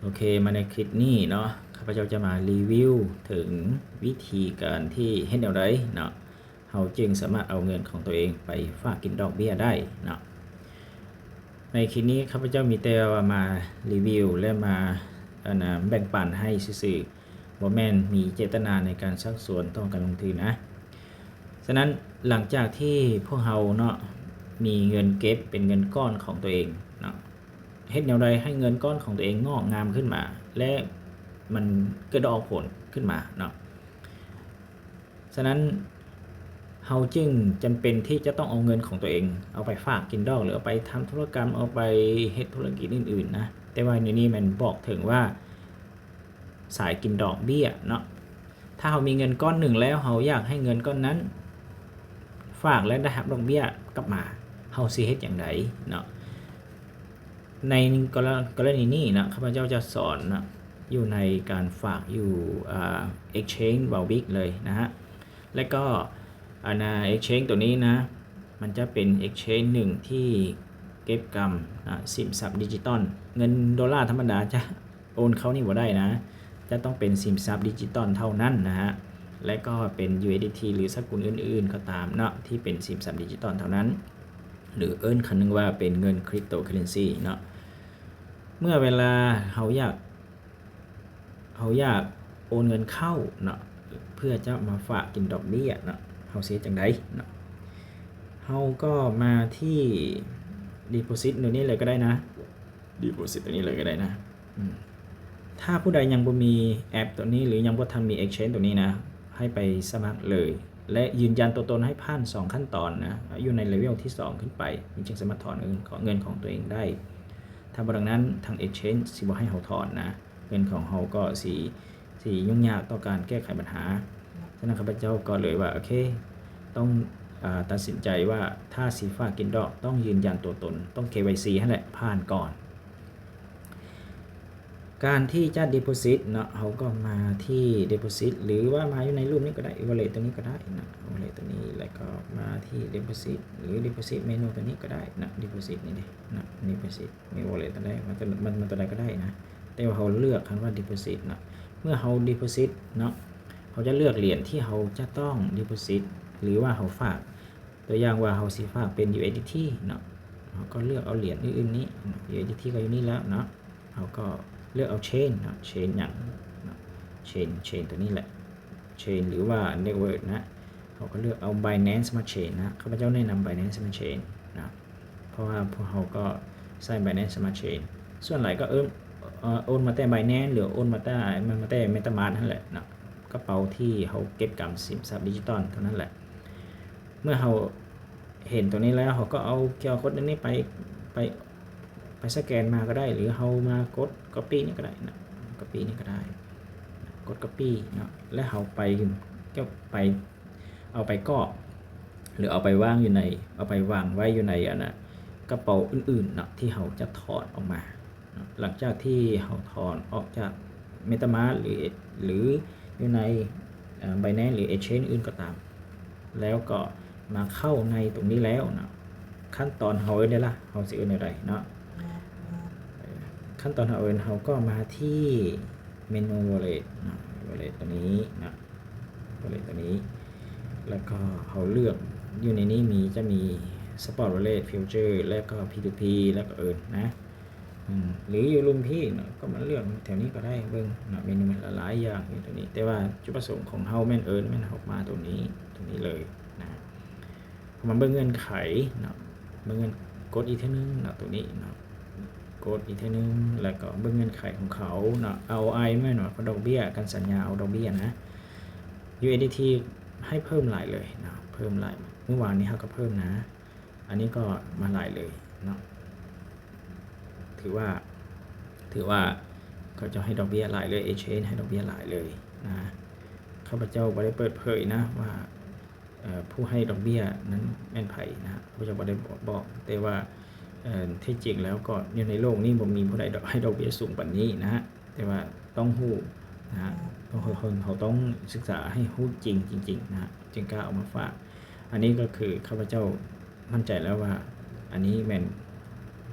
ໂອເຄ ມາໃນຄລິບນີ້ເນາະ ຂ້າພະເຈົ້າຈະມາຣີວິວເຖິງວິທີການທີ່ເຮັດແນວໃດເນາະ ເຮົາຈຶ່ງສາມາດເອົາເງິນຂອງຕົວເອງໄປຝາກກິນດອກເບ້ຍໄດ້ເນາະ. ໃນຄລິບນີ້ຂ້າພະເຈົ້າມີແຕ່ວ່າມາຣີວິວ ແລະ ມາ ອັນນາ ແບ່ງປັນໃຫ້ຊື່ໆ ບໍ່ແມ່ນມີເຈດຕະນາໃນການຊັກຊວນຕໍ່ການລົງທຶນນະ. ສະນັ້ນ ຫຼັງຈາກທີ່ພວກເຮົາເນາະ ມີເງິນເກັບເປັນເງິນກ້ອນຂອງຕົວເອງເນາະ ເຮັດແນວໃດໃຫ້ເງິນກ້ອນຂອງຕົວເອງງອກງາມຂຶ້ນມາ ແລະ ມັນເກີດດອກອອກຜົນຂຶ້ນມາເນາະ. ສະນັ້ນ ເຮົາຈຶ່ງຈຳເປັນທີ່ຈະຕ້ອງເອົາເງິນຂອງຕົວເອງ ເອົາໄປຝາກກິນດອກ ຫຼື ເອົາໄປທຳທຸລະກຳ ເອົາໄປເຮັດທຸລະກິດອື່ນໆນະ. ແຕ່ວ່າໃນນີ້ແມ່ນບອກເຖິງວ່າ ສາຍກິນດອກເບ້ຍເນາະ. ຖ້າເຮົາມີເງິນກ້ອນໜຶ່ງແລ້ວ ເຮົາຢາກໃຫ້ເງິນກ້ອນນັ້ນຝາກ ແລະ ໄດ້ຮັບດອກເບ້ຍກັບມາ ເຮົາຊິເຮັດຫຍັງໃດເນາະ? ໃນກໍລະ ກໍລະນີນີ້ເນາະ ຂ້າພະເຈົ້າຈະສອນເນາະ ຢູ່ໃນການຝາກຢູ່ ອ່າ Exchange Warwick ເລີຍນະຮະ. ແລະກໍ ອັນນາ Exchange ຕົວນີ້ນະ ມັນຈະເປັນ Exchange ໜຶ່ງທີ່ເກັບກຳ ອ່າ ສິນຊັບດິຈິຕອນ. ເງິນໂດລາທຳມະດາຈະໂອນເຂົ້ານີ້ບໍ່ໄດ້ນະ ຈະຕ້ອງເປັນສິນຊັບດິຈິຕອນເທົ່ານັ້ນນະຮະ. ແລະກໍເປັນ USDT ຫຼື ສະກຸນອື່ນໆກໍຕາມເນາະ ທີ່ເປັນສິນຊັບດິຈິຕອນເທົ່ານັ້ນ ຫຼື ເອີ້ນຄັນໜຶ່ງວ່າເປັນເງິນ Cryptocurrency ເນາະ. ເມື່ອເວລາເຮົາຢາກ ເຮົາຢາກໂອນເງິນເຂົ້າເນາະ ເພື່ອຈະມາຝາກກິນດອກເບ້ຍເນາະ ເຮົາຊິເຮັດຈັ່ງໃດເນາະ? ເຮົາກໍມາທີ່ Deposit ຕົວນີ້ເລີຍກໍໄດ້ນະ Deposit ຕົວນີ້ເລີຍກໍໄດ້ນະ. ອືມ ຖ້າຜູ້ໃດຍັງບໍ່ມີແອັບຕົວນີ້ ຫຼື ຍັງບໍ່ທັນມີ Exchange ຕົວນີ້ນະ ໃຫ້ໄປສະໝັກເລີຍ ແລະ ຢືນຢັນຕົວຕົນໃຫ້ຜ່ານສອງຂັ້ນຕອນນະ ຢູ່ໃນເລເວວທີສອງຂຶ້ນໄປ ມັນຈຶ່ງສາມາດຖອນເງິນ ເງິນຂອງຕົວເອງໄດ້. ຖ້າບໍ່ດັ່ງນັ້ນ ທາງ Exchange ຊິບໍ່ໃຫ້ເຮົາຖອນນະ. ເງິນຂອງເຮົາກໍຊິ ຊິຫຍຸ້ງຍາກຕໍ່ການແກ້ໄຂບັນຫາ. ສະນັ້ນ ຂ້າພະເຈົ້າກໍເລີຍວ່າ ໂອເຄ ຕ້ອງ ອາ ຕັດສິນໃຈວ່າ ຖ້າຊິຝາກກິນດອກ ຕ້ອງຢືນຢັນຕົວຕົນ ຕ້ອງ KYC ຫັ້ນແຫຼະ ຜ່ານກ່ອນ. ການທີ່ຈະ Deposit ເນາະ ເຮົາກໍມາທີ່ Deposit ຫຼືວ່າມາຢູ່ໃນຮູບນີ້ກໍໄດ້ Wallet ຕົວນີ້ກໍໄດ້ເນາະ Wallet ຕົວນີ້ ແລ້ວກໍມາທີ່ Deposit ຫຼື Deposit Menu ຕົວນີ້ກໍໄດ້ເນາະ Deposit ນີ້ເດ້ເນາະ Deposit ມີ Wallet ຕົວໃດ ມາຕົວ ມາ ມາຕົວໃດກໍໄດ້ນະ ແຕ່ວ່າເຮົາເລືອກຄຳວ່າ Deposit ເນາະ. ເມື່ອເຮົາ Deposit ເນາະ ເຮົາຈະເລືອກຫຼຽນທີ່ເຮົາຈະຕ້ອງ Deposit ຫຼືວ່າເຮົາຝາກ. ຕົວຢ່າງວ່າເຮົາຊິຝາກເປັນ USDT ເນາະ ເຮົາກໍເລືອກເອົາຫຼຽນອື່ນໆນີ້ USDT ກໍຢູ່ນີ້ແລ້ວເນາະ ເຮົາກໍເລືອກເອົາ Chain ເນາະ Chain ຫຍັງເນາະ Chain Chain ຕົວນີ້ແຫຼະ Chain ຫຼືວ່າ Network ນະ ເຮົາກໍເລືອກເອົາ Binance Smart Chain ນະ. ຂ້າພະເຈົ້າແນະນຳ Binance Smart Chain ນະ ເພາະວ່າພວກເຮົາກໍໃຊ້ Binance Smart Chain ສ່ວນຫຼາຍກໍເອີ້ນ ເອີ ໂອນມາແຕ່ Binance ຫຼືໂອນມາແຕ່ ມາແຕ່ MetaMask ຫັ້ນແຫຼະເນາະ ກະເປົາທີ່ເຮົາເກັບກຳສິນຊັບດິຈິຕອນເທົ່ານັ້ນແຫຼະ. ເມື່ອເຮົາເຫັນຕົວນີ້ແລ້ວ ເຮົາກໍເອົາ QR code ຕົວນີ້ໄປ ໄປ ໄປສະແກນມາກໍໄດ້ ຫຼືເຮົາມາກົດ Copy ນີ້ກໍໄດ້ເນາະ Copy ນີ້ກໍໄດ້ ກົດ Copy ເນາະ ແລ້ວເຮົາໄປ ເອົາໄປ ເອົາໄປກອກ ຫຼືເອົາໄປວາງຢູ່ໃນ ເອົາໄປວາງໄວ້ຢູ່ໃນ ອັນນະ ກະເປົາອື່ນໆເນາະ ທີ່ເຮົາຈະຖອນອອກມາເນາະ. ຫຼັງຈາກທີ່ເຮົາຖອນອອກຈາກ MetaMask ຫຼື ຫຼືຢູ່ໃນ ເອີ Binance ຫຼື Exchange ອື່ນກໍຕາມ ແລ້ວກໍມາເຂົ້າໃນຕົງນີ້ແລ້ວເນາະ ຂັ້ນຕອນເຮົາເອີ້ນໄດ້ລະ ເຮົາຊິເອີ້ນແນວໃດເນາະ ຂັ້ນຕອນເຮົາເອີ້ນ ເຮົາກໍມາທີ່ Menu Wallet ເນາະ Wallet ຕົວນີ້ເນາະ Wallet ຕົວນີ້ ແລ້ວກໍເຮົາເລືອກ ຢູ່ໃນນີ້ມີ ຈະມີ Spot Wallet Future ແລ້ວກໍ P two P ແລ້ວກໍ Earn ນະ ອືມ ຫຼືຢູ່ລຸ່ມພີ້ເນາະ ກໍມາເລືອກແຖວນີ້ກໍໄດ້ ເບິ່ງເນາະ ເມນູມັນຫຼາຍໆຢ່າງຢູ່ຕົວນີ້ ແຕ່ວ່າຈຸດປະສົງຂອງເຮົາແມ່ນ Earn ແມ່ນເຮົາມາຕົວນີ້ ຕົວນີ້ເລີຍນະ. ເຮົາມາເບິ່ງເງື່ອນໄຂເນາະ ເບິ່ງເງື່ອນ ກົດອີກເທື່ອໜຶ່ງເນາະ ຕົວນີ້ເນາະ ກົດອີກເທື່ອໜຶ່ງ ແລ້ວກໍເບິ່ງເງື່ອນໄຂຂອງເຂົາເນາະ ROI ແມ່ນວ່າ ເຂົາດອກເບ້ຍ ການສັນຍາເອົາດອກເບ້ຍນະ USDT ໃຫ້ເພີ່ມຫຼາຍເລີຍເນາະ ເພີ່ມຫຼາຍ ມື້ວານນີ້ເຮົາກໍເພີ່ມນະ ອັນນີ້ກໍມາຫຼາຍເລີຍເນາະ ຖືວ່າ ຖືວ່າເຂົາເຈົ້າໃຫ້ດອກເບ້ຍຫຼາຍເລີຍ Exchange ໃຫ້ດອກເບ້ຍຫຼາຍເລີຍນະ. ຂ້າພະເຈົ້າບໍ່ໄດ້ເປີດເຜີຍນະວ່າ ເອີ ຜູ້ໃຫ້ດອກເບ້ຍນັ້ນແມ່ນໃຜນະ ຂ້າພະເຈົ້າບໍ່ໄດ້ບອກ ແຕ່ວ່າ ເອີ ແທ້ຈິງແລ້ວກໍຢູ່ໃນໂລກນີ້ບໍ່ມີຜູ້ໃດດອກ ໃຫ້ດອກເບ້ຍສູງປານນີ້ນະ ແຕ່ວ່າຕ້ອງຮູ້ນະ ເຮົາ ເຮົາ ເຮົາຕ້ອງສຶກສາໃຫ້ຮູ້ຈິງຈິງໆນະ ຈຶ່ງກ້າເອົາມາຝາກ. ອັນນີ້ກໍຄືຂ້າພະເຈົ້າໝັ້ນໃຈແລ້ວວ່າ ອັນນີ້ແມ່ນ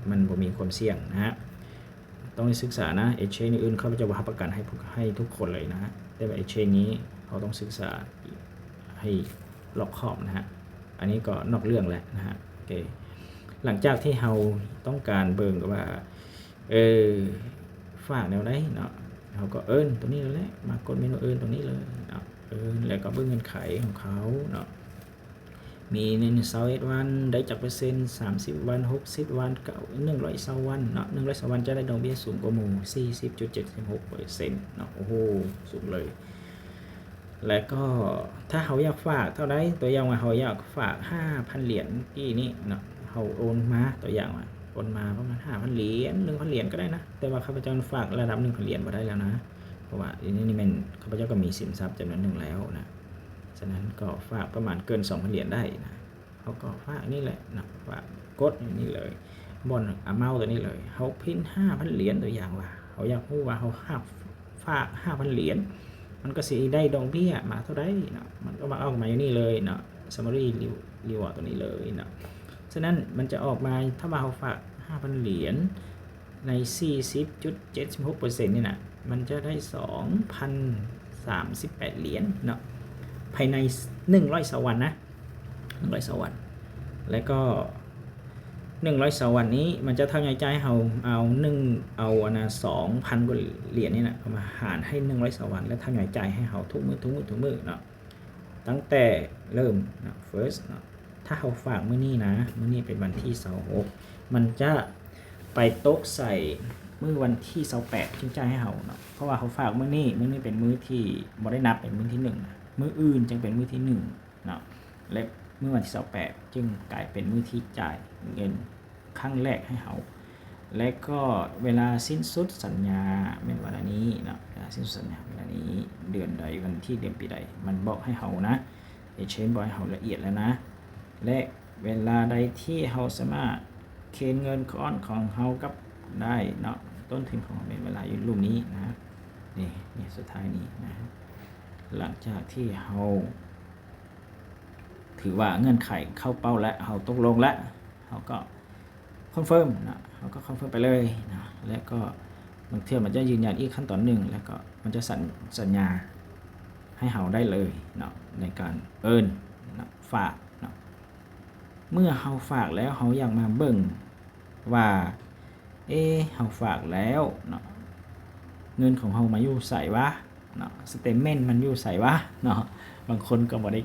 ມັນບໍ່ມີຄວາມສ່ຽງນະ. ຕ້ອງໄດ້ສຶກສານະ exchange ອື່ນໆ ຂ້າພະເຈົ້າບໍ່ຮັບປະກັນໃຫ້ ໃຫ້ທຸກຄົນເລີຍນະ ແຕ່ວ່າ exchange ນີ້ເຮົາຕ້ອງສຶກສາໃຫ້ລອບຄອບນະຮະ. ອັນນີ້ກໍນອກເລື່ອງແລ້ວນະຮະ. ໂອເຄ ຫຼັງຈາກທີ່ເຮົາຕ້ອງການເບິ່ງວ່າ ເອີ ຝາກແນວໃດເນາະ ເຮົາກໍ earn ຕົວນີ້ແຫຼະ ມາກົດເມນູ earn ຕົວນີ້ເລີຍເນາະ earn ແລ້ວກໍເບິ່ງເງື່ອນໄຂຂອງເຂົາເນາະ. ມີ ຊາວເອັດວັນ ໄດ້ຈັກເປີເຊັນ ສາມສິບວັນ ຫົກສິບວັນ ເກົ້າ ໜຶ່ງຮ້ອຍຊາວວັນເນາະ ໜຶ່ງຮ້ອຍຊາວວັນຈະໄດ້ດອກເບ້ຍສູງກວ່າໝູ່ ສີ່ສິບຈຸດເຈັດຫົກເປີເຊັນເນາະ. ໂອ້ໂຫ ສູງເລີຍ. ແລ້ວກໍຖ້າເຮົາຢາກຝາກເທົ່າໃດ ຕົວຢ່າງວ່າເຮົາຢາກຝາກຫ້າພັນຫຼຽນກີ້ນີ້ເນາະ ເຮົາໂອນມາ ຕົວຢ່າງວ່າໂອນມາປະມານຫ້າພັນຫຼຽນ ໜຶ່ງພັນຫຼຽນກໍໄດ້ນະ ແຕ່ວ່າຂ້າພະເຈົ້າຝາກລະດັບໜຶ່ງພັນຫຼຽນບໍ່ໄດ້ແລ້ວນະ ເພາະວ່າອັນນີ້ແມ່ນຂ້າພະເຈົ້າກໍມີສິນຊັບຈຳນວນໜຶ່ງແລ້ວນະ. ສະນັ້ນກໍຝາກປະມານເກີນສອງພັນຫຼຽນໄດ້ນະ ເຮົາກໍຝາກນີ້ແຫຼະນະ ຝາກກົດນີ້ເລີຍ ບ່ອນ amount ຕົວນີ້ເລີຍ ເຮົາພິມຫ້າພັນຫຼຽນ ຕົວຢ່າງວ່າເຮົາຢາກຮູ້ວ່າເຮົາຝາກ ຝາກຫ້າພັນຫຼຽນ ມັນກໍຊິໄດ້ດອກເບ້ຍມາເທົ່າໃດເນາະ ມັນກໍມາອອກມາຢູ່ນີ້ເລີຍເນາະ summary reward ຕົວນີ້ເລີຍເນາະ. ສະນັ້ນມັນຈະອອກມາ ຖ້າວ່າເຮົາຝາກຫ້າພັນຫຼຽນ ໃນສີ່ສິບຈຸດເຈັດຫົກເປີເຊັນນີ້ນະ ມັນຈະໄດ້ສອງພັນສາມສິບແປດຫຼຽນເນາະ ພາຍໃນໜຶ່ງຮ້ອຍຊາວວັນນະ ໜຶ່ງຮ້ອຍຊາວວັນ ແລ້ວກໍໜຶ່ງຮ້ອຍຊາວວັນນີ້ ມັນຈະເທົ່າໃນຈ່າຍເຮົາເອົາໜຶ່ງ ເອົາອັນນະ ສອງພັນກວ່າຫຼຽນນີ້ນະ ເອົາມາຫານໃຫ້ໜຶ່ງຮ້ອຍຊາວວັນ ແລ້ວເທົ່າໃນຈ່າຍໃຫ້ເຮົາທຸກມື້ ທຸກມື້ ທຸກມື້ເນາະ. ຕັ້ງແຕ່ເລີ່ມນະ first ເນາະ ຖ້າເຮົາຝາກມື້ນີ້ນະ ມື້ນີ້ເປັນວັນທີຊາວຫົກ ມັນຈະໄປຕົກໃສ່ມື້ວັນທີຊາວແປດຈຶ່ງຈ່າຍໃຫ້ເຮົາເນາະ ເພາະວ່າເຮົາຝາກມື້ນີ້ ມື້ນີ້ເປັນມື້ທີ່ບໍ່ໄດ້ນັບ ເປັນມື້ທີໜຶ່ງນະ ມື້ອື່ນຈຶ່ງເປັນມື້ທີໜຶ່ງເນາະ ແລະ ມື້ວັນທີຊາວແປດຈຶ່ງກາຍເປັນມື້ທີ່ຈ່າຍເງິນ ຄັ້ງແລກໃຫ້ເຮົາ ແລະກໍເວລາສິ້ນສຸດສັນຍາແມ່ນເວລານີ້ເນາະ ເວລາສິ້ນສຸດສັນຍາເວລານີ້ ເດືອນໃດ ວັນທີ ເດືອນ ປີໃດ ມັນບອກໃຫ້ເຮົານະ exchange ບອກໃຫ້ເຮົາລະອຽດແລ້ວນະ ແລະເວລາໃດທີ່ເຮົາສາມາດເຄນເງິນກ້ອນຂອງເຮົາກັບໄດ້ເນາະ ຕົ້ນທຶນຂອງເຮົາແມ່ນເວລາຢູ່ລຸ່ມນີ້ນະ ນີ້ ນີ້ສຸດທ້າຍນີ້ນະ ຫຼັງຈາກທີ່ເຮົາ ຖືວ່າເງື່ອນໄຂເຂົ້າເປົ້າແລ້ວ ເຮົາຕົກລົງແລ້ວ ເຮົາກໍ confirm ເນາະ ເຮົາກໍ confirm ໄປເລີຍເນາະ ແລ້ວກໍບາງເທື່ອມັນຈະຢືນຢັນອີກຂັ້ນຕອນໜຶ່ງ ແລ້ວກໍມັນຈະສັນ ສັນຍາໃຫ້ເຮົາໄດ້ເລີຍເນາະ ໃນການ earn ເນາະ ຝາກເນາະ. ເມື່ອເຮົາຝາກແລ້ວ ເຮົາຢາກມາເບິ່ງວ່າ ເອ ເຮົາຝາກແລ້ວເນາະ ເງິນຂອງເຮົາມາຢູ່ໃສວະເນາະ statement ມັນຢູ່ໃສວະເນາະ. ບາງຄົນກໍບໍ່ໄດ້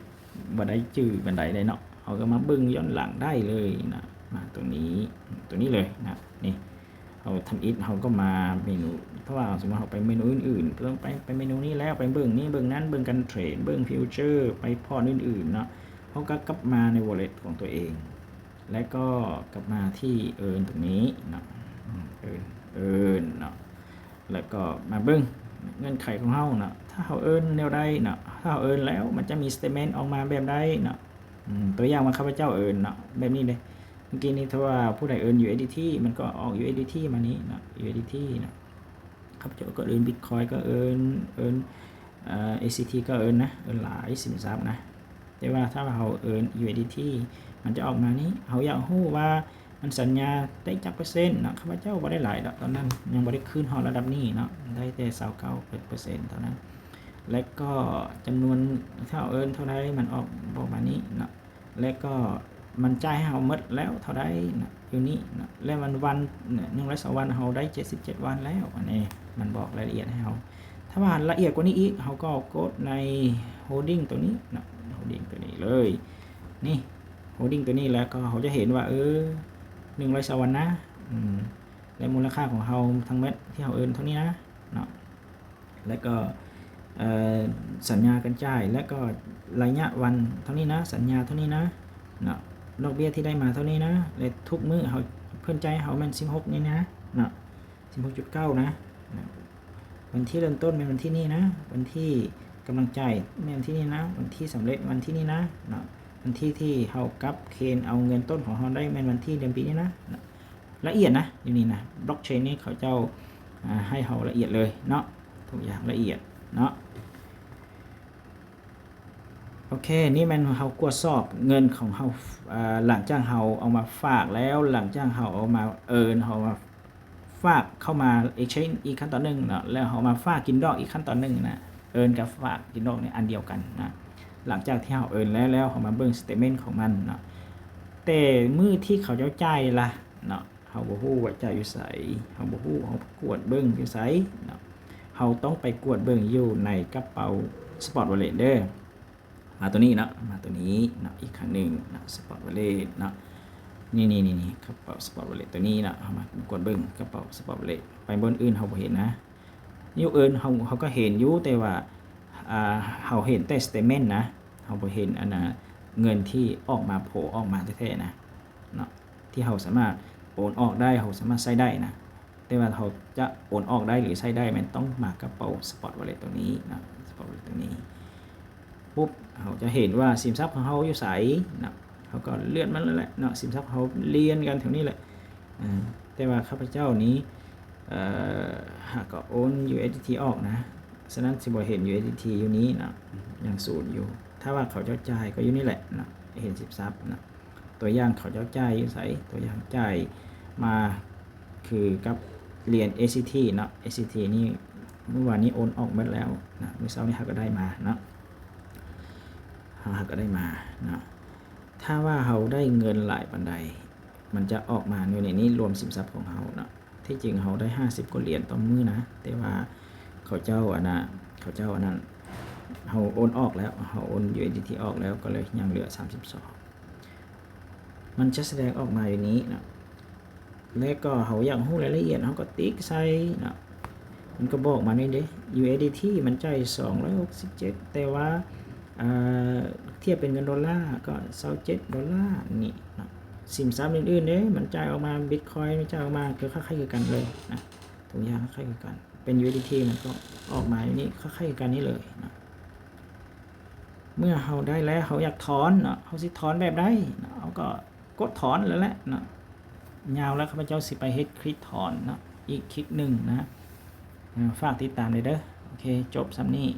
ບໍ່ໄດ້ຈື່ປານໃດເດ້ເນາະ ເຮົາກໍມາເບິ່ງຍ້ອນຫຼັງໄດ້ເລີຍນະ ມາຕົງນີ້ ຕົງນີ້ເລີຍນະ ນີ້ ເຮົາທຳອິດ ເຮົາກໍມາເມນູ ຖ້າວ່າສົມມຸດເຮົາໄປເມນູອື່ນໆ ໄປ ໄປເມນູນີ້ແລ້ວ ໄປເບິ່ງນີ້ເບິ່ງນັ້ນ ເບິ່ງການເທຣດ ເບິ່ງ future ໄປພອດອື່ນໆເນາະ ເຮົາກໍກັບມາໃນ wallet ຂອງຕົວເອງ ແລ້ວກໍກັບມາທີ່ earn ຕົງນີ້ເນາະ ອືມ earn earn ເນາະ ແລ້ວກໍມາເບິ່ງເງື່ອນໄຂຂອງເຮົາເນາະ ຖ້າເຮົາ earn ແນວໃດເນາະ ຖ້າເຮົາ earn ແລ້ວມັນຈະມີ statement ອອກມາແບບໃດເນາະ ອືມ ຕົວຢ່າງວ່າຂ້າພະເຈົ້າ earn ເນາະ ແບບນີ້ເດ້ ເມື່ອກີ້ນີ້ ຖ້າວ່າຜູ້ໃດ earn USDT ມັນກໍອອກ USDT ມານີ້ເນາະ USDT ເນາະ ຂ້າພະເຈົ້າກໍ earn Bitcoin ກໍ earn earn ເອີ ເອຊີທີ ກໍ earn ນະ earn ຫຼາຍສິນຊັບນະ ແຕ່ວ່າຖ້າວ່າເຮົາ earn USDT ມັນຈະອອກມານີ້ ເຮົາຢາກຮູ້ວ່າມັນສັນຍາໄດ້ຈັກເປີເຊັນເນາະ ຂ້າພະເຈົ້າບໍ່ໄດ້ຫຼາຍດອກ ຕອນນັ້ນຍັງບໍ່ໄດ້ຂຶ້ນຮອດລະດັບນີ້ເນາະ ໄດ້ແຕ່ຊາວເກົ້າເປີເຊັນເທົ່ານັ້ນ ແລະກໍຈຳນວນ ຖ້າເຮົາ earn ເທົ່າໃດ ມັນອອກ ບອກມານີ້ເນາະ ແລະກໍມັນຈ່າຍໃຫ້ເຮົາໝົດແລ້ວເທົ່າໃດນະ ຢູ່ນີ້ນະ ແລະວັນ ວັນ ໜຶ່ງຮ້ອຍຊາວວັນ ເຮົາໄດ້ເຈັດສິບເຈັດວັນແລ້ວ ອັນນີ້ມັນບອກລາຍລະອຽດໃຫ້ເຮົາ. ຖ້າວ່າລະອຽດກວ່ານີ້ອີກ ເຮົາກໍກົດໃນ holding ຕົວນີ້ເນາະ holding ຕົວນີ້ເລີຍ ນີ້ holding ຕົວນີ້ ແລ້ວກໍເຮົາຈະເຫັນວ່າ ເອີ ໜຶ່ງຮ້ອຍຊາວວັນນະ ອືມ ແລະມູນລະຄ່າຂອງເຮົາທັງໝົດທີ່ເຮົາ earn ເທົ່ານີ້ນະເນາະ ແລ້ວກໍ ເອີ ສັນຍາການຈ່າຍ ແລ້ວກໍໄລຍະວັນເທົ່ານີ້ນະ ສັນຍາເທົ່ານີ້ນະເນາະ ດອກເບ້ຍທີ່ໄດ້ມາເທົ່ານີ້ນະ ແລະທຸກມື້ເຮົາ ເພິ່ນຈ່າຍໃຫ້ເຮົາແມ່ນສິບຫົກນີ້ນະເນາະ ສິບຫົກຈຸດເກົ້ານະ ວັນທີເລີ່ມຕົ້ນແມ່ນວັນທີນີ້ນະ ວັນທີກຳລັງຈ່າຍແມ່ນວັນທີນີ້ນະ ວັນທີສຳເລັດວັນທີນີ້ນະເນາະ ວັນທີທີ່ເຮົາກັບເຄນເອົາເງິນຕົ້ນຂອງເຮົາໄດ້ແມ່ນວັນທີເດືອນປີນີ້ນະ ລະອຽດນະ ຢູ່ນີ້ນະ ບລັອກເຊນນີ້ເຂົາເຈົ້າ ອາ ໃຫ້ເຮົາລະອຽດເລີຍເນາະ ທຸກຢ່າງລະອຽດເນາະ. ໂອເຄ ນີ້ແມ່ນເຮົາກວດສອບເງິນຂອງເຮົາ ອາ ຫຼັງຈາກເຮົາເອົາມາຝາກແລ້ວ ຫຼັງຈາກເຮົາເອົາມາ earn ເຮົາເອົາມາ ຝາກເຂົ້າມາ exchange ອີກຂັ້ນຕອນໜຶ່ງເນາະ ແລ້ວເຮົາມາຝາກກິນດອກອີກຂັ້ນຕອນໜຶ່ງນະ earn ກັບຝາກກິນດອກນີ້ອັນດຽວກັນນະ. ຫຼັງຈາກທີ່ເຮົາ earn ແລ້ວ ແລ້ວເຮົາມາເບິ່ງ statement ຂອງມັນເນາະ ແຕ່ມື້ທີ່ເຂົາເຈົ້າຈ່າຍລະເນາະ ເຮົາບໍ່ຮູ້ວ່າຈ່າຍຢູ່ໃສ ເຮົາບໍ່ຮູ້ ເຮົາກວດເບິ່ງຢູ່ໃສເນາະ ເຮົາຕ້ອງໄປກວດເບິ່ງຢູ່ໃນກະເປົາ Spot Wallet ເດີ. ມາຕົວນີ້ເນາະ ມາຕົວນີ້ເນາະ ອີກຄັ້ງໜຶ່ງເນາະ Spot Wallet ເນາະ ນີ້ໆໆ ກະເປົາ Spot Wallet ຕົວນີ້ເນາະ ເຮົາມາກວດເບິ່ງກະເປົາ Spot Wallet ໄປບ່ອນອື່ນເຮົາບໍ່ເຫັນນະ. ຢູ່ອື່ນເຮົາ ເຮົາກໍເຫັນຢູ່ ແຕ່ວ່າ ອ່າ ເຮົາເຫັນແຕ່ statement ນະ ເຮົາບໍ່ເຫັນອັນນ່າ ເງິນທີ່ອອກມາ ໂຜອອກມາແທ້ໆນະເນາະ ທີ່ເຮົາສາມາດໂອນອອກໄດ້ ເຮົາສາມາດໃຊ້ໄດ້ນະ. ແຕ່ວ່າເຮົາຈະໂອນອອກໄດ້ ຫຼື ໃຊ້ໄດ້ ແມ່ນຕ້ອງມາກະເປົາ Spot Wallet ຕົວນີ້ເນາະ Spot Wallet ຕົວນີ້ ປຸບ ເຮົາຈະເຫັນວ່າສິນຊັບຂອງເຮົາຢູ່ໃສເນາະ ເຮົາກໍເລື່ອນມາແລ້ວແຫຼະເນາະ ສິນຊັບເຮົາລຽນກັນແຖວນີ້ແຫຼະ. ເອີ ແຕ່ວ່າຂ້າພະເຈົ້ານີ້ ເອີ ຫາກໍໂອນ USDT ອອກນະ ສະນັ້ນຊິບໍ່ເຫັນ USDT ຢູ່ນີ້ເນາະ ຍັງສູນຢູ່. ຖ້າວ່າເຂົາເຈົ້າຈ່າຍກໍຢູ່ນີ້ແຫຼະເນາະ ເຫັນສິນຊັບເນາະ. ຕົວຢ່າງເຂົາເຈົ້າຈ່າຍຢູ່ໃສ? ຕົວຢ່າງຈ່າຍມາຄືກັບຫຼຽນ SCT ເນາະ SCT ນີ້ ມື້ວານນີ້ໂອນອອກໝົດແລ້ວນະ ມື້ເຊົ້ານີ້ເຮົາກໍໄດ້ມາເນາະ ເຮົາ ເຮົາກໍໄດ້ມາເນາະ. ຖ້າວ່າເຮົາໄດ້ເງິນຫຼາຍປານໃດ ມັນຈະອອກມາຢູ່ໃນນີ້ ລວມສິນຊັບຂອງເຮົາເນາະ. ທີ່ຈິງເຮົາໄດ້ຫ້າສິບກວ່າຫຼຽນຕໍ່ມື້ນະ ແຕ່ວ່າເຂົາເຈົ້າອັນນ່າ ເຂົາເຈົ້າອັນນັ້ນ ເຮົາໂອນອອກແລ້ວ ເຮົາໂອນ USDT ອອກແລ້ວ ກໍເລີຍຍັງເຫຼືອສາມສິບສອງ. ມັນຈະສະແດງອອກມາຢູ່ນີ້ເນາະ ແລະກໍເຮົາຢາກຮູ້ລາຍລະອຽດ ເຮົາກໍຕິກໃສ່ເນາະ ມັນກໍບອກມານີ້ເດ້ USDT ມັນຈ່າຍສອງຮ້ອຍຫົກສິບເຈັດ ແຕ່ວ່າ ເອີ ທຽບເປັນເງິນໂດລາກໍຊາວເຈັດໂດລານີ້ເນາະ. ສິນຊັບອື່ນໆເດ້ ມັນຈ່າຍອອກມາ Bitcoin ມັນຈ່າຍອອກມາກໍຄ້າຍໆຄືກັນເລີຍນະ ທຸກຢ່າງຄ້າຍໆຄືກັນ. ເປັນ USDT ມັນກໍອອກມາຢູ່ນີ້ຄ້າຍໆຄືກັນນີ້ເລີຍເນາະ. ເມື່ອເຮົາໄດ້ແລ້ວ ເຮົາຢາກຖອນເນາະ ເຮົາຊິຖອນແບບໃດເນາະ ເຮົາກໍກົດຖອນແລ້ວແຫຼະເນາະ. ຍາວແລ້ວ ຂ້າພະເຈົ້າຊິໄປເຮັດຄລິບຖອນເນາະ ອີກຄລິບໜຶ່ງນະ. ເອີ ຝາກຕິດຕາມເດີ. ໂອເຄ ຈົບສ່ຳນີ້.